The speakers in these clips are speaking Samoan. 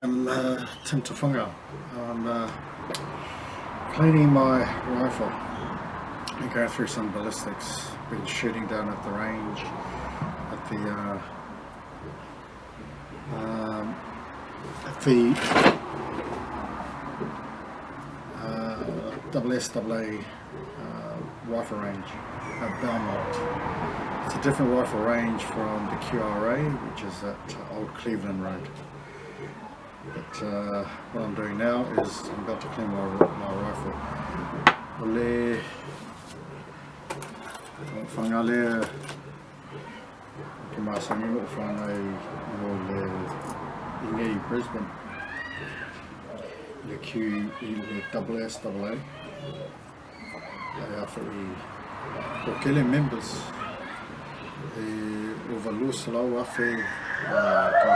I'm Tim Tufunga. I'm cleaning my rifle and going through some ballistics. Been shooting down at the range at the at the SSAA rifle range at Belmont. It's a different rifle range from the QRA, which is at Old Cleveland Road. But what I'm doing now is I'm about to clean my rifle. O le whanga lea ke masangi o whangai mo le inge i Brisbane. Le Q i le SSAA. E awha i ko kele members e over 200,000 ka ka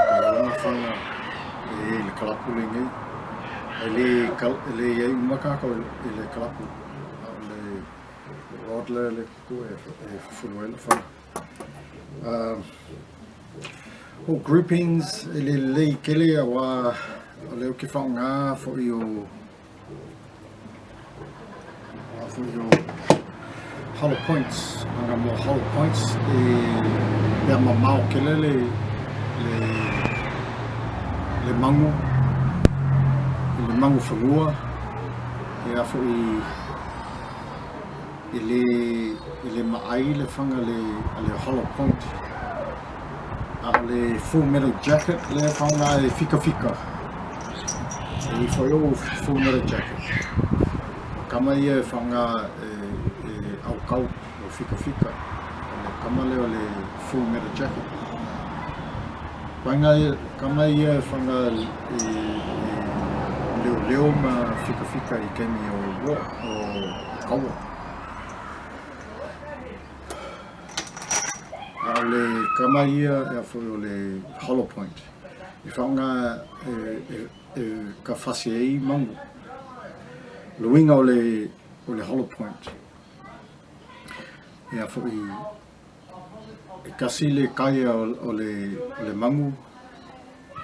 whanga e i le kalapu le ngei. E le, e le iai uma kākou i le kalapu. A o le rod le le kuku e fufulu ai le whanga. O groupings e le lei kele a wā o leo ke whaonga fo i o fo i o hollow points. Anga mo hollow points e pea mamao kele le mangu le mangu whangua e a fo i e le maai le whanga le hollow point. A o le full metal jacket le whanga e fika fika. E i whai o full metal jacket. O kama ia e whanga e au kau o fika fika. O le kama leo le full metal jacket. Whanga ia, kama ia e whanga e leo leo ma fika fika i kemi o wo, o kaua. A o le kama ia e a foi o le hollow point. E whaonga e ka whasi ei mangu. Luinga o le hollow point. E a foi e kasi le kaia o le mangu.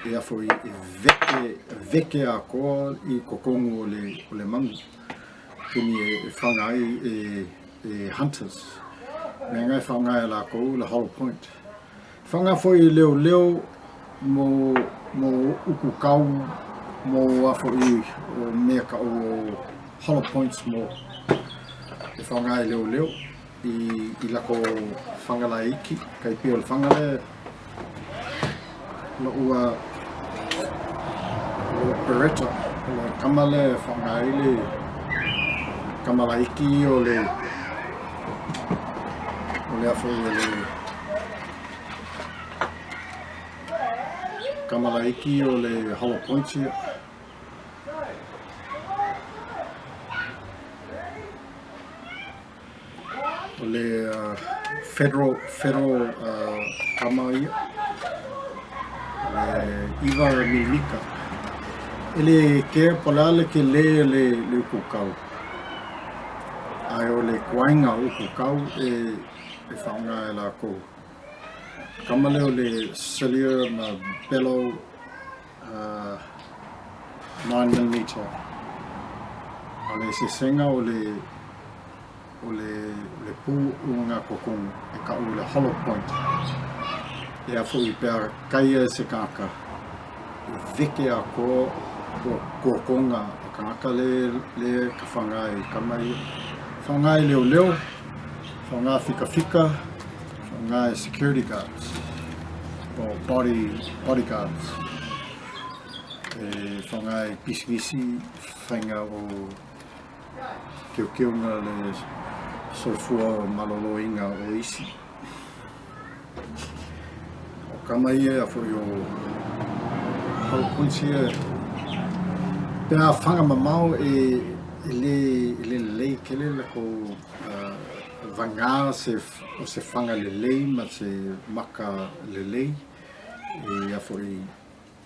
E a foi e veke a koa i kokongu o le mangu. Kini e whanga ai e hunters. Mea ngai whaonga e la kou le hollow point. Whanga foi i leo leo mo uku kau mo a foi o mea ka o hollow points mo e whanga i leo leo i lako whanga la iki kai pia o le whanga le lo ua lo Beretta le kama le whanga i le kama la iki o le a foi o le kama la iki o le hollow points ia. O le federal kama ia. Le iwa milimita. E le kea pala le ke le le ukukau. Ai o le kuainga ukukau e whaonga e la kou. Kama leo le Sellier ma Bellow 9mm. A le sesenga o le pū unga kokongu e ka o le hollow point. E a foi pea kaia e se kāka. E veke a koa kokonga a kāka le ka whangai kama ia. Whangai leo leo, whangai fika fika, whangai security guards, o bodyguards. E whangai pismisi, whainga o keokeonga le soifua maloloinga o isi. O kama ia a foi o hollow points ia. Pea whanga mamao e le lei kele la ko vanga se o se whanga le lei ma se maka le lei e a foi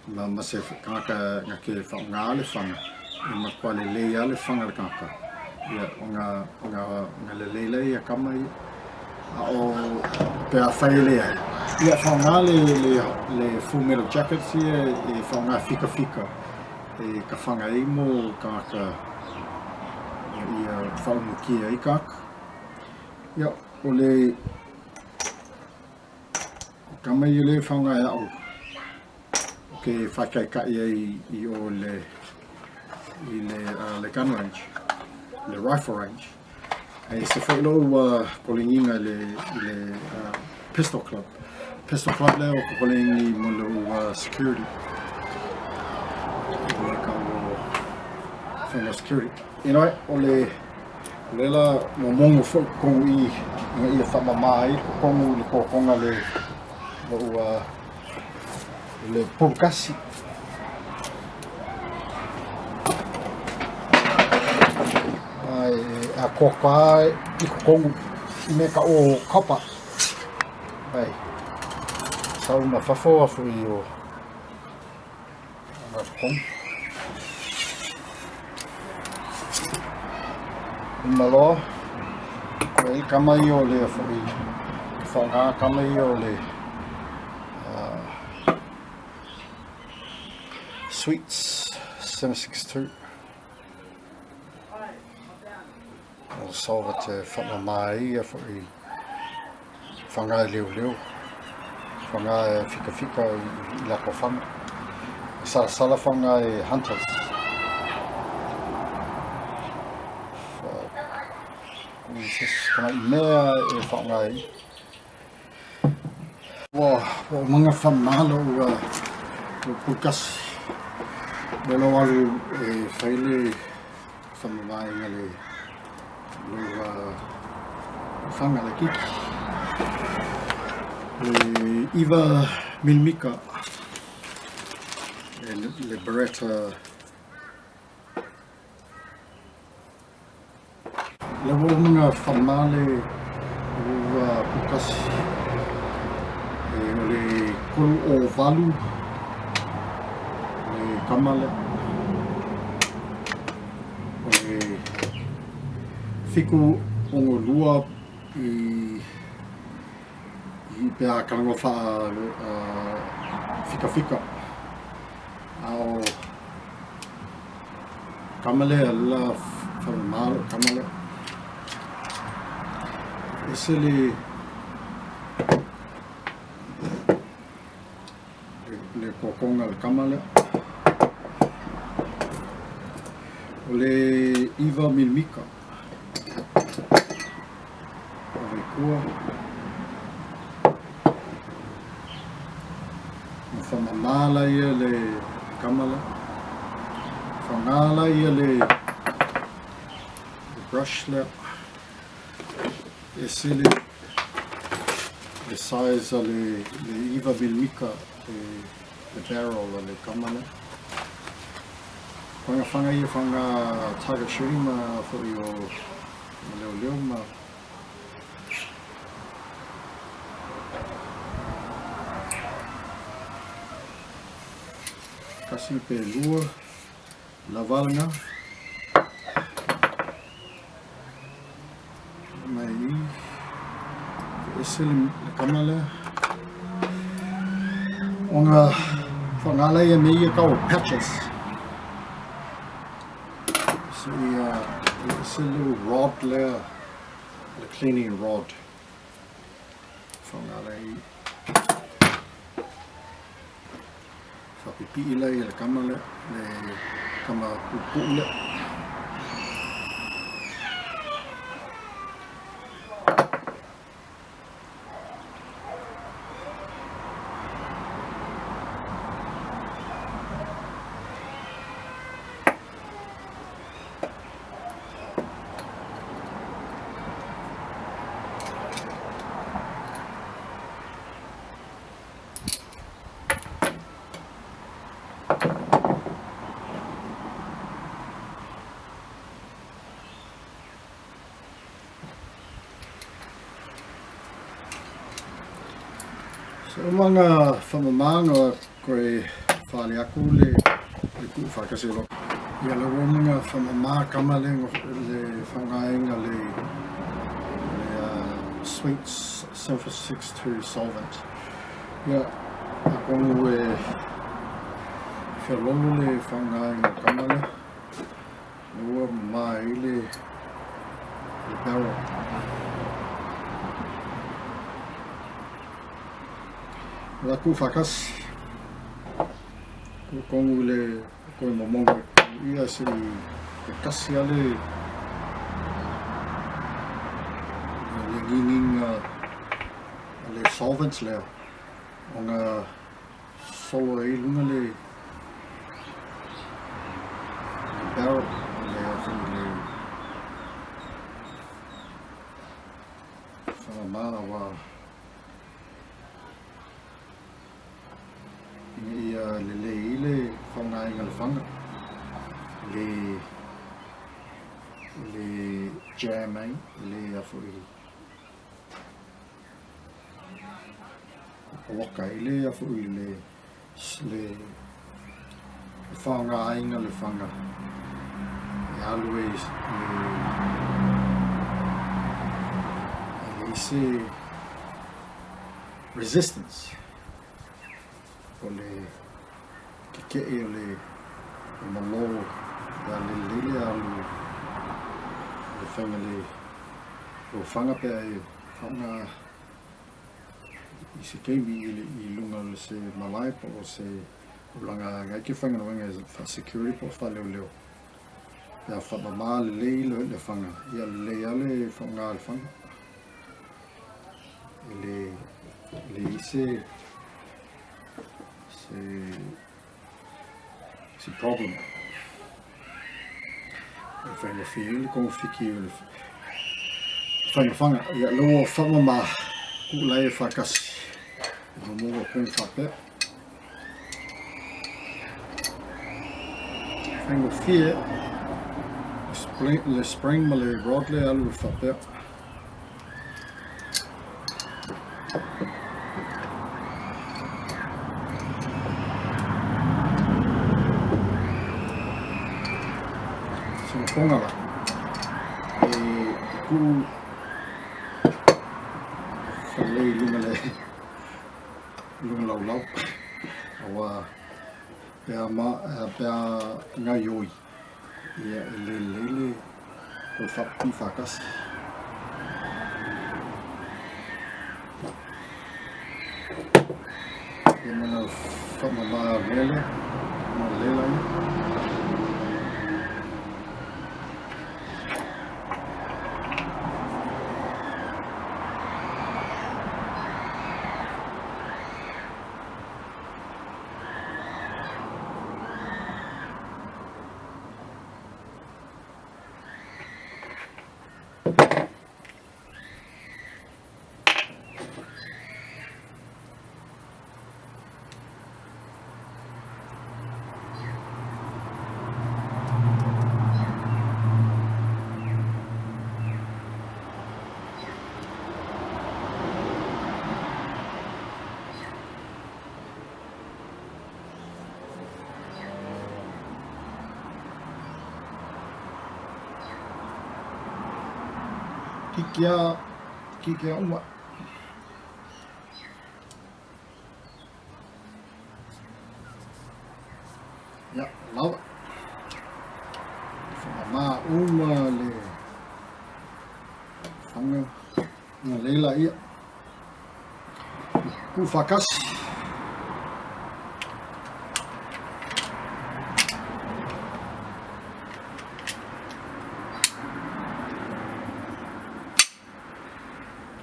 ma se kaka ngake whaonga le whanga e makua le lei a le whanga le kaka. Ia o ngā le lei lei a kama ia. A o pea whaele ai. Ia faaaoga le le le full metal jackets ia e faaaoga fikafika e ka faga ai mo tagata ina ia faaumukia ai tagata. Ia o le kama ia lea e faaaoga e a'u ou te faataitai ai i o le i le le gun range, le rifle range. Ae ese foi lou koleniga i le i le pistol club. Pistol club lea o koleni mo lou security. I le kau o whenua security. Anyway, o le o le la momogo foi totonu i ina ia faamama ai totonu i le totoga le lou le pulukasi. Ai a koka i totonu i me ka o copper. Ai sau ma fafo afu i o ma totonu. Uma loa, ko ai kama ia o le foi whaonga kama ia o le Sweets 762. O solve te whamama ai ia foi whanga e leo leo. Whanga e fika fika i lako whanga. Sala sala whanga e hunters. Kana i mea e whanga ai. Ua ua manga whamalo ua ua pukasi. Mo lau alu e whai le whamamainga le ua whanga le kiki. Le iwa milimika le, le Beretta. Le ua manga whamale ua pukasi. E o le kolu o valu le kama lea. O le 762 i i pe a kalango wha fika fika. A o kama lea la whamamalo kama lea. Ese le le kokonga le kama lea. O le iwa milimika. O le kua. Ma whamamala ia le kama lea. Whangala ia le brush lea. Ese le le size a le le iwa milimika le le barrel a le kama lea. Whanga whanga ia whanga target shooting ma foi o ma leo leo ma kasi pe lua lavalanga mai i ese le kama lea. O ngā whangala ia me ia kau patches. So ia ese little rod lea, le cleaning rod. Whangala i whapipi lea ia le kama lea, le kama pupu lea. So umanga whamamanga koe whale aku le le ku whakase lo. Ia le umanga whamama kama le le whangaenga le le Sweets 762 solvent. Ia, atonu e feololo le faaaogaina o le tama lea, lea ua mama ai le barrel. O la tuufaatasi, tuutonu i le toe momono ia se i tasi lava le gigiga le solvents lea ona solo ai i luga le barrel le foi le whakamā wā ina ia lelei i le whangainga le whanga le le jam ai le a foi Poloka ai le foi le le faaaogaina le faga e alu ai e leai se resistance o le kekeʻe o le malo pe a lelei le alu le faiga le faga pe a e faaaoga i se taimi i luga o se malae po o se tulaga e te faigaluega faa-security po o faaleoleo. Pe a faamama lelei le faga, ia lelei lava le faaaoga o le faga. E leai se se problem. E faigofie ai le togafiti o le faiga faga. Ia lea ua faamama tuu laia faatasi i momono o kogi faapea. Faigofie le spring ma le rod le alu faapea. Sina la. E tuu falelei i luga le luga laulau. Aua pe a ma pe a gaioi ia e le lelei le toe faapipii faatasi. Ia ma na faamama mea lea, ma lela ia. Kikia, kikia uma. Ia, lava. Whakamā uma le whanga ngā leila ia. Ku whakasi.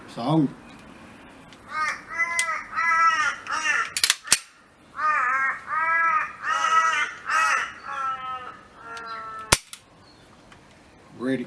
Saogi. Ready.